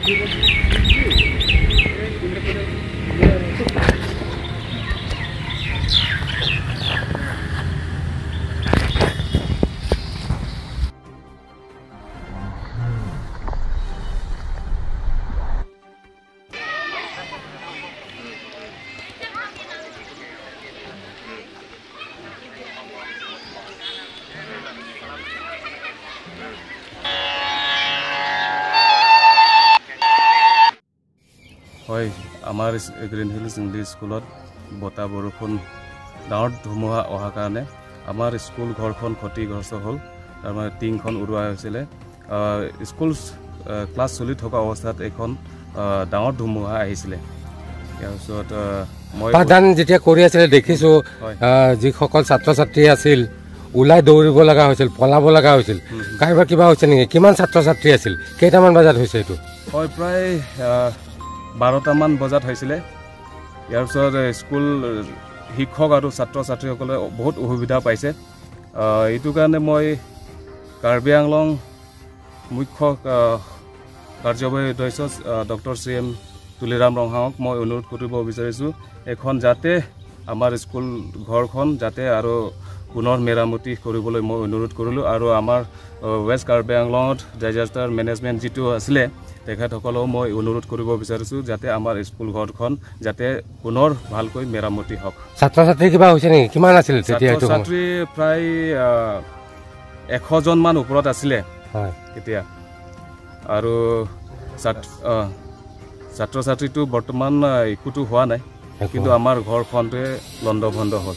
হয়, আমাৰ green hills English স্কুলত বতাহ বৰষুণ ডাঙৰ ধুমুহা অহাৰ কাৰণে আমাৰ স্কুল ঘৰখন ক্ষতিগ্ৰস্ত হ'ল। তাৰমানে টিংখন উৰুৱা হৈছিলে। স্কুল ক্লাছ চলি থকা অৱস্থাত এইখন ডাঙৰ ধুমুহা আহিছিলে। ইয়াৰ পিছত মই পাঠদান যেতিয়া কৰি আছিলে দেখিছোঁ, যিসকল ছাত্ৰ ছাত্ৰী আছিল ওলাই দৌৰিব লগা হৈছিল, পলাব লগা হৈছিল। কাৰোবাৰ কিবা হৈছে নেকি? কিমান ছাত্ৰ ছাত্ৰী আছিল? কেইটামান বজাত হৈছে এইটো? হয়, প্ৰায় 12টামান বজাত হৈছিলে। ইয়াৰ পিছত স্কুল শিক্ষক আৰু ছাত্ৰ ছাত্ৰীসকলে বহুত অসুবিধা পাইছে। এইটো কাৰণে মই কাৰ্বি আংলং মুখ্য কাৰ্যবাহী সদস্য ডক্টৰ চি এম তুলিৰাম ৰংহাঙক মই অনুৰোধ কৰিব বিচাৰিছোঁ, এখন যাতে আমাৰ স্কুল ঘৰখন যাতে আৰু পুনৰ মেৰামতি কৰিবলৈ মই অনুৰোধ কৰিলোঁ। আৰু আমাৰ ৱেষ্ট কাৰ্বি আংলঙত ডিজাষ্টাৰ মেনেজমেণ্ট যিটো আছিলে তেখেতসকলেও মই অনুৰোধ কৰিব বিচাৰিছোঁ যাতে আমাৰ স্কুল ঘৰখন যাতে পুনৰ ভালকৈ মেৰামতি হওক। ছাত্ৰ ছাত্ৰী কিবা হৈছে নেকি? কিমান আছিল তেতিয়া? ছাত্ৰ ছাত্ৰী প্ৰায় 100জনমান ওপৰত আছিলে তেতিয়া। আৰু ছাত্ৰ ছাত্ৰীটো বৰ্তমান একোতো হোৱা নাই, কিন্তু আমাৰ ঘৰখনটোৱে লণ্ড ভণ্ড হ'ল।